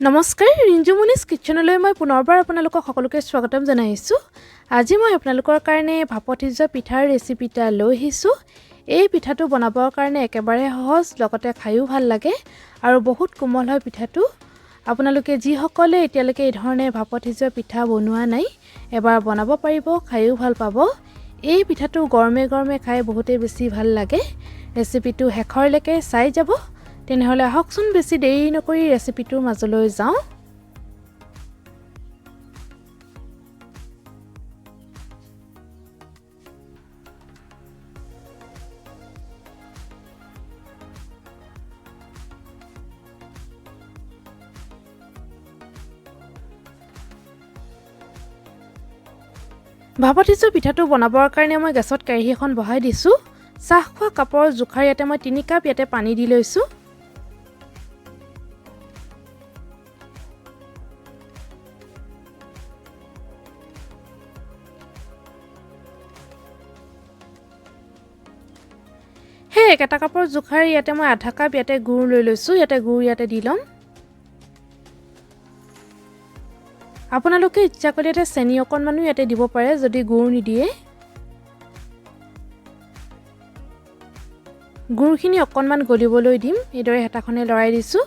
নমস্কাৰ, ৰিঞ্জুমণিজ কিটচেনলৈ মই পুনৰবাৰ আপোনালোকক সকলোকে স্বাগতম জনাইছোঁ। আজি মই আপোনালোকৰ কাৰণে ভাপত সিজোৱা পিঠাৰ ৰেচিপি এটা লৈ আহিছোঁ। এই পিঠাটো বনাবৰ কাৰণে একেবাৰে সহজ, লগতে খায়ো ভাল লাগে আৰু বহুত কোমল হয় পিঠাটো। আপোনালোকে যিসকলে এতিয়ালৈকে এই ধৰণে ভাপত সিজোৱা পিঠা বনোৱা নাই, এবাৰ বনাব পাৰিব, খায়ো ভাল পাব। এই পিঠাটো গৰমে গৰমে খাই বহুতেই বেছি ভাল লাগে। ৰেচিপিটো শেষৰলৈকে চাই যাব। তেনেহ'লে আহকচোন, বেছি দেৰি নকৰি ৰেচিপিটোৰ মাজলৈ যাওঁ। ভাপত সিজোৱা পিঠাটো বনাবৰ কাৰণে মই গেছত কেৰাহী এখন বহাই দিছোঁ। চাহ খোৱা কাপৰ জোখাৰ ইয়াতে মই 3 কাপ ইয়াতে পানী দি লৈছোঁ। সেই একেটা কাপৰ জোখাৰ ইয়াতে মই আধা কাপ ইয়াতে গুড় লৈ লৈছোঁ। ইয়াতে গুড় ইয়াতে দি ল'ম। আপোনালোকে ইচ্ছা কৰিলে ইয়াতে চেনি অকণমানো ইয়াতে দিব পাৰে, যদি গুড় নিদিয়ে। গুড়খিনি অকণমান গলিবলৈ দিম। এইদৰে হেতাখনে লৰাই দিছোঁ।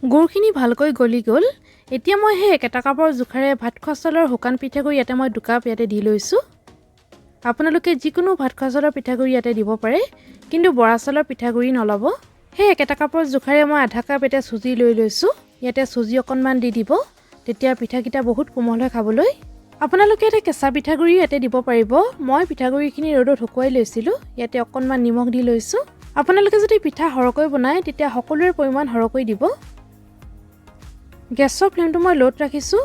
গুড়খিনি ভালকৈ গলি গ'ল। এতিয়া মই সেই একেটা কাপৰ জোখাৰে ভাত খোৱা চাউলৰ শুকান পিঠাগুড়ি ইয়াতে মই 2 কাপ ইয়াতে দি লৈছোঁ। আপোনালোকে যিকোনো ভাত খোৱা চাউলৰ পিঠাগুড়ি ইয়াতে দিব পাৰে, কিন্তু বৰা চাউলৰ পিঠাগুড়ি নল'ব। সেই একেটা কাপৰ জোখাৰে মই আধা কাপ ইয়াতে চুজি লৈ লৈছোঁ। ইয়াতে চুজি অকণমান দি দিব, তেতিয়া পিঠাকেইটা বহুত কোমল হয় খাবলৈ। আপোনালোকে ইয়াতে কেঁচা পিঠাগুড়ি ইয়াতে দিব পাৰিব। মই পিঠাগুড়িখিনি ৰ'দত শুকুৱাই লৈছিলোঁ। ইয়াতে অকণমান নিমখ দি লৈছোঁ। আপোনালোকে যদি পিঠা সৰহকৈ বনায়, তেতিয়া সকলোৰে পৰিমাণ সৰহকৈ দিব। গেছৰ ফ্লেমটো মই ল'ত ৰাখিছোঁ।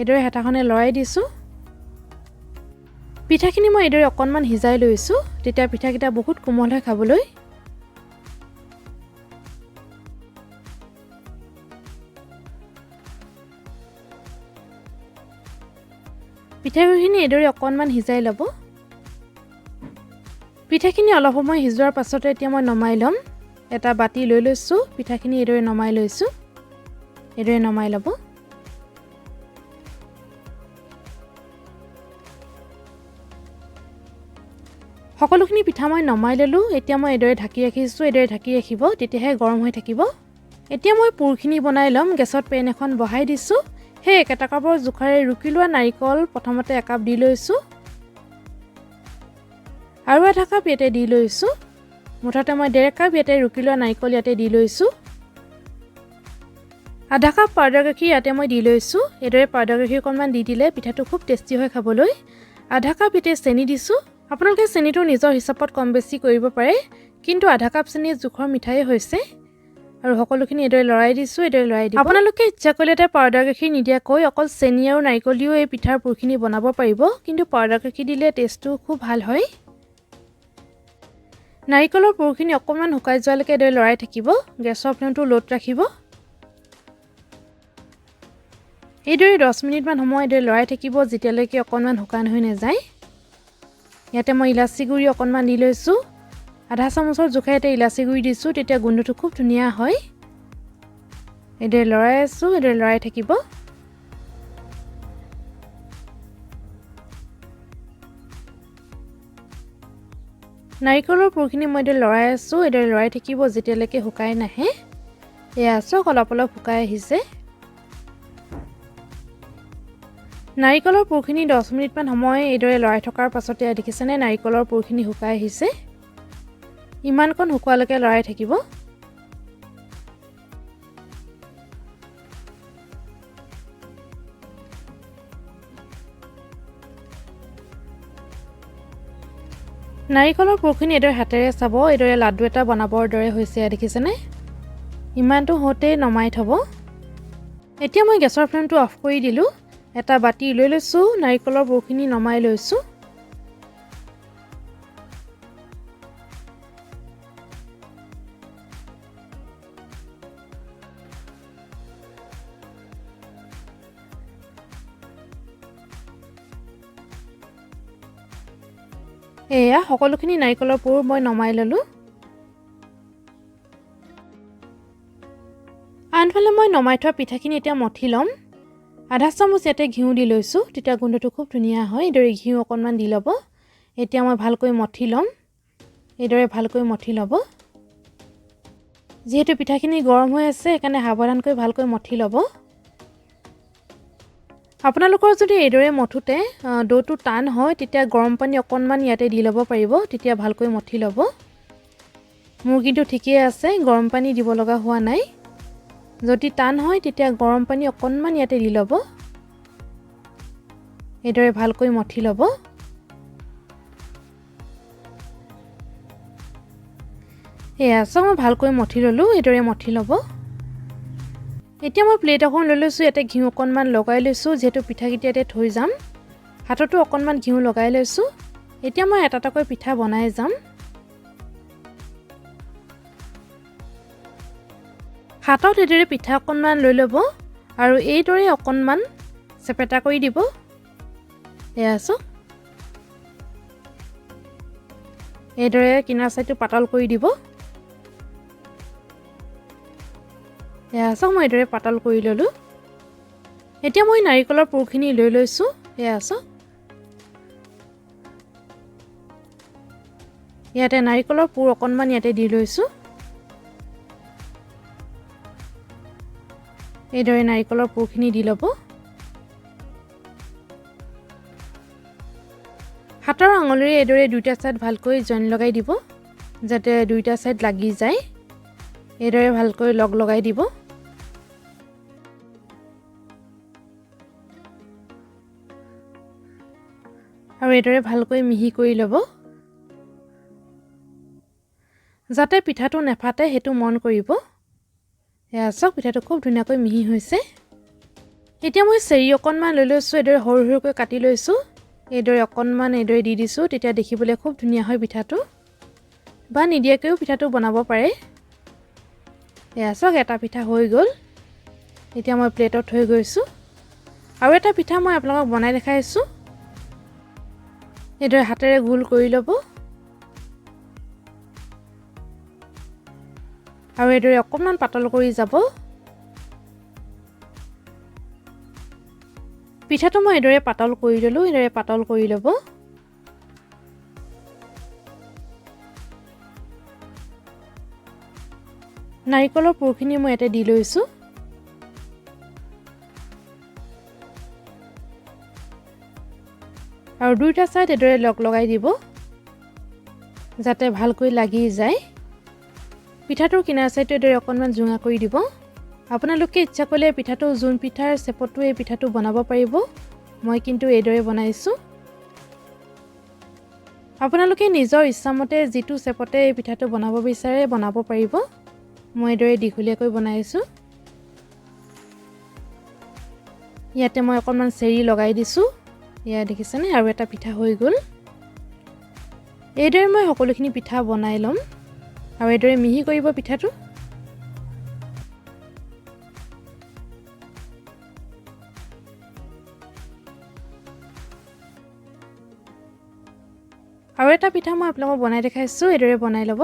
এইদৰে হেতাখনে লৰাই দিছোঁ। পিঠাখিনি মই এইদৰে অকণমান সিজাই লৈছোঁ, তেতিয়া পিঠাকেইটা বহুত কোমল হয় খাবলৈ। পিঠাগুড়িখিনি এইদৰে অকণমান সিজাই ল'ব। পিঠাখিনি অলপ সময় সিজোৱাৰ পাছতে এতিয়া মই নমাই ল'ম। এটা বাতি লৈ লৈছোঁ, পিঠাখিনি এইদৰে নমাই লৈছোঁ। এইদৰে নমাই ল'ব। সকলোখিনি পিঠা মই নমাই ল'লোঁ। এতিয়া মই এইদৰে ঢাকি ৰাখিছোঁ। এইদৰে ঢাকি ৰাখিব, তেতিয়াহে গৰম হৈ থাকিব। এতিয়া মই পুৰখিনি বনাই ল'ম। গেছত পেন এখন বহাই দিছোঁ। সেই একেটা কাপৰ জোখাৰে ৰুকি লোৱা নাৰিকল প্ৰথমতে একাপ দি লৈছোঁ আৰু আধা কাপ ইয়াতে দি লৈছোঁ। মুঠতে মই 1.5 কাপ ইয়াতে ৰুকি লোৱা নাৰিকল ইয়াতে দি লৈছোঁ। আধা কাপ পাউডাৰ গাখীৰ ইয়াতে মই দি লৈছোঁ। এইদৰে পাউডাৰ গাখীৰ অকণমান দি দিলে পিঠাটো খুব টেষ্টি হয় খাবলৈ। আধা কাপ ইয়াতে চেনি দিছোঁ। আপোনালোকে চেনিটো নিজৰ হিচাপত কম বেছি কৰিব পাৰে, কিন্তু আধা কাপ চেনি জোখৰ মিঠাই হৈছে। আৰু সকলোখিনি এইদৰে লৰাই দিছোঁ। এইদৰে লৰাই দিব। আপোনালোকে ইচ্ছা কৰিলে ইয়াতে পাউডাৰ গাখীৰ নিদিয়াকৈ অকল চেনি আৰু নাৰিকল দিও এই পিঠাৰ পুৰখিনি বনাব পাৰিব, কিন্তু পাউডাৰ গাখীৰ দিলে টেষ্টটো খুব ভাল হয়। নাৰিকলৰ পুৰখিনি অকণমান শুকাই যোৱালৈকে এইদৰে লৰাই থাকিব। গেছৰ ফ্লেমটো ল'ত ৰাখিব। এইদৰে 10 মিনিটমান সময় এইদৰে লৰাই থাকিব, যেতিয়ালৈকে অকণমান শুকান হৈ নাযায়। ইয়াতে মই ইলাচি গুড়ি অকণমান দি লৈছোঁ। আধা চামুচৰ জোখে ইয়াতে ইলাচি গুড়ি দিছোঁ, তেতিয়া গোন্ধটো খুব ধুনীয়া হয়। এইদৰে লৰাই আছোঁ। এইদৰে লৰাই থাকিব। নাৰিকলৰ পুৰখিনি মই এইদৰে লৰাই আছোঁ। এইদৰে লৰাই থাকিব যেতিয়ালৈকে শুকাই নাহে। এয়া চাওক, অলপ অলপ শুকাই আহিছে। নাৰিকলৰ পুৰখিনি 10 মিনিটমান সময় এইদৰে লৰাই থকাৰ পাছতে দেখিছেনে নাৰিকলৰ পুৰখিনি শুকাই আহিছে। ইমানকণ শুকোৱালৈকে লৰাই থাকিব। নাৰিকলৰ পুৰখিনি এইদৰে হাতেৰে চাব, এইদৰে লাডু এটা বনাবৰ দৰে হৈছে, দেখিছেনে? ইমানটো হওঁতেই নমাই থ'ব। এতিয়া মই গেছৰ ফ্লেমটো অফ কৰি দিলোঁ। এটা বাতি লৈ লৈছোঁ, নাৰিকলৰ পুৰখিনি নমাই লৈছোঁ। এয়া সকলোখিনি নাৰিকলৰ পুৰ মই নমাই ল'লোঁ। আনফালে মই নমাই থোৱা পিঠাখিনি এতিয়া মঠি ল'ম। আধা চামুচ ইয়াতে ঘিউ দি লৈছোঁ, তেতিয়া গোন্ধটো খুব ধুনীয়া হয়। এইদৰে ঘিউ অকণমান দি ল'ব। এতিয়া মই ভালকৈ মঠি ল'ম। এইদৰে ভালকৈ মঠি ল'ব। যিহেতু পিঠাখিনি গৰম হৈ আছে, সেইকাৰণে সাৱধানকৈ ভালকৈ মঠি ল'ব। আপোনালোকৰ যদি এইদৰে মঠোতে দৌটো টান হয়, তেতিয়া গৰম পানী অকণমান ইয়াতে দি ল'ব পাৰিব, তেতিয়া ভালকৈ মঠি ল'ব। মোৰ কিন্তু ঠিকেই আছে, গৰম পানী দিব লগা হোৱা নাই। যদি টান হয় তেতিয়া গৰম পানী অকণমান ইয়াতে দি ল'ব। এইদৰে ভালকৈ মঠি ল'ব। এয়া চাওক, মই ভালকৈ মঠি ল'লোঁ। এইদৰে মঠি ল'ব। এতিয়া মই প্লেট এখন লৈ লৈছোঁ, ইয়াতে ঘিউ অকণমান লগাই লৈছোঁ, যিহেতু পিঠাকেইটা ইয়াতে থৈ যাম। হাততো অকণমান ঘিউ লগাই লৈছোঁ। এতিয়া মই এটা এটাকৈ পিঠা বনাই যাম। হাতত এইদৰে পিঠা অকণমান লৈ ল'ব আৰু এইদৰে অকণমান চেপেটা কৰি দিব। এয়া চাওক, এইদৰে কিনাৰ চাইডটো পাতল কৰি দিব। এয়া চাওক, মই এইদৰে পাতল কৰি ল'লোঁ। এতিয়া মই নাৰিকলৰ পুৰখিনি লৈ লৈছোঁ। এয়া চাওক, ইয়াতে নাৰিকলৰ পুৰ অকণমান ইয়াতে দি লৈছোঁ। এইদৰে নাৰিকলৰ পুৰখিনি দি ল'ব। হাতৰ আঙুলিৰে এইদৰে দুইটা ছাইড ভালকৈ জইন লগাই দিব, যাতে দুইটা ছাইড লাগি যায়। এইদৰে ভালকৈ লগ লগাই দিব। আৰু এইদৰে ভালকৈ মিহি কৰি ল'ব, যাতে পিঠাটো নেফাটে সেইটো মন কৰিব। এয়া চাওক, পিঠাটো খুব ধুনীয়াকৈ মিহি হৈছে। এতিয়া মই চেৰি অকণমান লৈ লৈছোঁ, এইদৰে সৰু সৰুকৈ কাটি লৈছোঁ। এইদৰে অকণমান এইদৰে দি দিছোঁ, তেতিয়া দেখিবলৈ খুব ধুনীয়া হয় পিঠাটো। বা নিদিয়াকৈও পিঠাটো বনাব পাৰে। এয়া চাওক, এটা পিঠা হৈ গ'ল। এতিয়া মই প্লেটত থৈ গৈছোঁ। আৰু এটা পিঠা মই আপোনালোকক বনাই দেখাইছোঁ। এইদৰে হাতেৰে গোল কৰি ল'ব আৰু এইদৰে অকণমান পাতল কৰি যাব। পিঠাটো মই এইদৰে পাতল কৰি ল'লোঁ। এইদৰে পাতল কৰি ল'ব। নাৰিকলৰ পুৰখিনি মই ইয়াতে দি লৈছোঁ। আৰু দুয়োটা ছাইড এইদৰে লগ লগাই দিব, যাতে ভালকৈ লাগি যায়। পিঠাটোৰ কিনাৰ ছাইডটো এইদৰে অকণমান জোঙা কৰি দিব। আপোনালোকে ইচ্ছা কৰিলে পিঠাটো জোন পিঠাৰ চেপতো এই পিঠাটো বনাব পাৰিব। মই কিন্তু এইদৰে বনাইছোঁ। আপোনালোকে নিজৰ ইচ্ছামতে যিটো চেপতে এই পিঠাটো বনাব বিচাৰে বনাব পাৰিব। মই এইদৰে দীঘলীয়াকৈ বনাইছোঁ। ইয়াতে মই অকণমান চেৰি লগাই দিছোঁ। এয়া দেখিছেনে, আৰু এটা পিঠা হৈ গ'ল। এইদৰে মই সকলোখিনি পিঠা বনাই ল'ম আৰু এইদৰে মিহি কৰিব পিঠাটো। আৰু এটা পিঠা মই আপোনালোকক বনাই দেখাইছোঁ। এইদৰে বনাই ল'ব।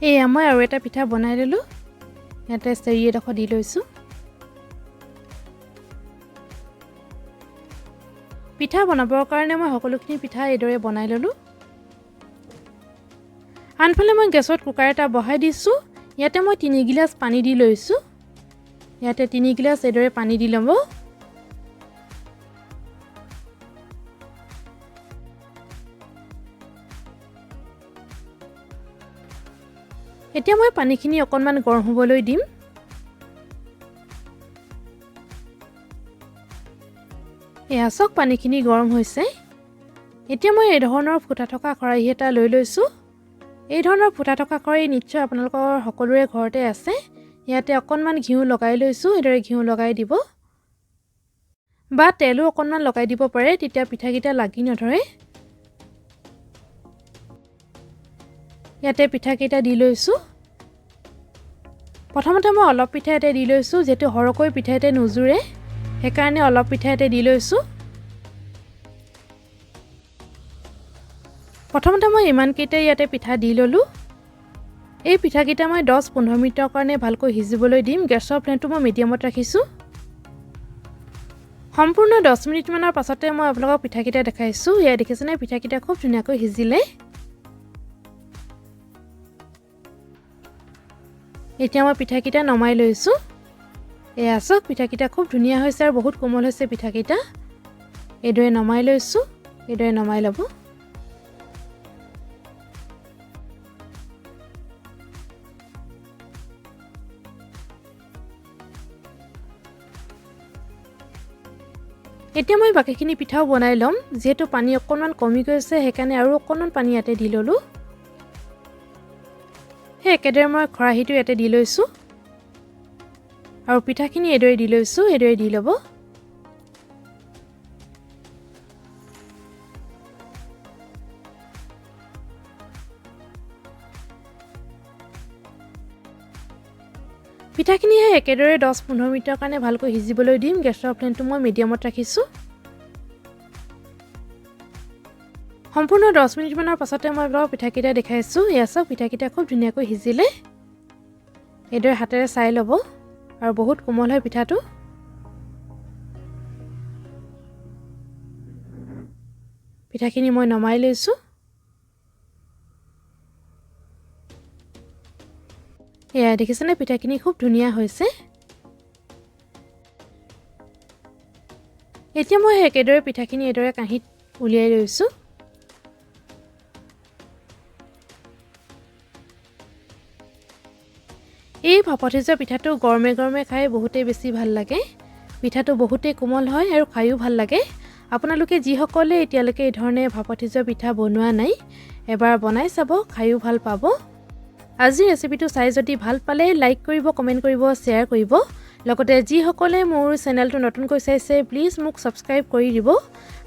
এয়া মই আৰু এটা পিঠা বনাই ল'লোঁ। ইয়াতে চেৰি এডোখৰ দি লৈছোঁ। পিঠা বনাবৰ কাৰণে মই সকলোখিনি পিঠা এইদৰে বনাই ল'লোঁ। আনফালে মই গেছত কুকাৰ এটা বহাই দিছোঁ। ইয়াতে মই 3 গিলাচ পানী দি লৈছোঁ। ইয়াতে 3 গিলাচ এইদৰে পানী দি ল'ব। এতিয়া মই পানীখিনি অকণমান গৰম হ'বলৈ দিম। এয়া চাওক, পানীখিনি গৰম হৈছে। এতিয়া মই এই ধৰণৰ ফুটা থকা খৰাহী এটা লৈ লৈছোঁ। এই ধৰণৰ ফুটা থকা খৰাহী নিশ্চয় আপোনালোকৰ সকলোৰে ঘৰতে আছে। ইয়াতে অকণমান ঘিউ লগাই লৈছোঁ। এইদৰে ঘিউ লগাই দিব বা তেলো অকণমান লগাই দিব পাৰে, তেতিয়া পিঠাকেইটা লাগি নধৰে। ইয়াতে পিঠাকেইটা দি লৈছোঁ। প্ৰথমতে মই অলপ পিঠা ইয়াতে দি লৈছোঁ, যিহেতু সৰহকৈ পিঠা ইয়াতে নোজোৰে, সেইকাৰণে অলপ পিঠা ইয়াতে দি লৈছোঁ। প্ৰথমতে মই ইমানকেইটাই ইয়াতে পিঠা দি ল'লোঁ। এই পিঠাকেইটা মই 10-15 মিনিটৰ কাৰণে ভালকৈ সিজিবলৈ দিম। গেছৰ ফ্লেমটো মই মিডিয়ামত ৰাখিছোঁ। সম্পূৰ্ণ 10 মিনিটমানৰ পাছতে মই আপোনালোকক পিঠাকেইটা দেখাইছোঁ। এয়া দেখিছেনে, পিঠাকেইটা খুব ধুনীয়াকৈ সিজিলে। এতিয়া মই পিঠাকেইটা নমাই লৈছোঁ। এয়া চাওক, পিঠাকেইটা খুব ধুনীয়া হৈছে আৰু বহুত কোমল হৈছে পিঠাকেইটা। এইদৰে নমাই লৈছোঁ। এইদৰে নমাই ল'ব। এতিয়া মই বাকীখিনি পিঠাও বনাই ল'ম। যিহেতু পানী অকণমান কমি গৈছে, সেইকাৰণে আৰু অকণমান পানী ইয়াতে দি ল'লোঁ। সেই একেদৰে মই খৰাহীটো ইয়াতে দি লৈছোঁ আৰু পিঠাখিনি এইদৰে দি লৈছোঁ। এইদৰে দি ল'ব। পিঠাখিনি সেই একেদৰে 10-15 মিনিটৰ কাৰণে ভালকৈ সিজিবলৈ দিম। গেছৰ ফ্লেমটো মই মিডিয়ামত ৰাখিছোঁ। সম্পূৰ্ণ 10 মিনিটমানৰ পাছতে মই আপোনালোকক পিঠাকেইটা দেখাইছোঁ। এয়া চাওক, পিঠাকেইটা খুব ধুনীয়াকৈ সিজিলে। এইদৰে হাতেৰে চাই ল'ব আৰু বহুত কোমল হয় পিঠাটো। পিঠাখিনি মই নমাই লৈছোঁ। এয়া দেখিছেনে, পিঠাখিনি খুব ধুনীয়া হৈছে। এতিয়া মই একেদৰে পিঠাখিনি এইদৰে কাঁহীত উলিয়াই লৈছোঁ। এই ভাপত সিজোৱা পিঠাটো গৰমে গৰমে খাই বহুতেই বেছি ভাল লাগে। পিঠাটো বহুতেই কোমল হয় আৰু খায়ো ভাল লাগে। আপোনালোকে যিসকলে এতিয়ালৈকে এই ধৰণে ভাপত সিজোৱা পিঠা বনোৱা নাই, এবাৰ বনাই চাব, খায়ো ভাল পাব। আজিৰ ৰেচিপিটো চাই যদি ভাল পালে লাইক কৰিব, কমেণ্ট কৰিব, শ্বেয়াৰ কৰিব। লগতে যিসকলে মোৰ চেনেলটো নতুনকৈ চাইছে, প্লিজ মোক ছাবস্ক্ৰাইব কৰি দিব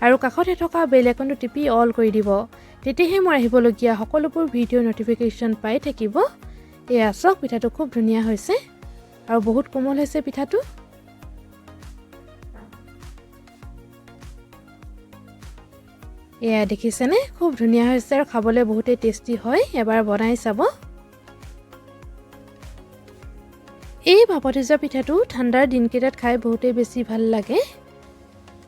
আৰু কাষতে থকা বেল আইকনটো টিপি অল কৰি দিব। তেতিয়াহে মোৰ আহিবলগীয়া সকলোবোৰ ভিডিঅ' ন'টিফিকেশ্যন পাই থাকিব। এয়া চাওক, পিঠাটো খুব ধুনীয়া হৈছে আৰু বহুত কোমল হৈছে পিঠাটো। এয়া দেখিছেনে, খুব ধুনীয়া হৈছে আৰু খাবলৈ বহুতেই টেষ্টি হয়। এবাৰ বনাই চাব। এই ভাপত সিজোৱা পিঠাটো ঠাণ্ডাৰ দিনকেইটাত খাই বহুতেই বেছি ভাল লাগে।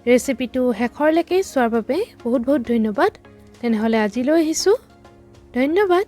ৰেচিপিটো শেষৰলৈকে চোৱাৰ বাবে বহুত বহুত ধন্যবাদ। তেনেহ'লে আজিলৈ আহিছোঁ। ধন্যবাদ।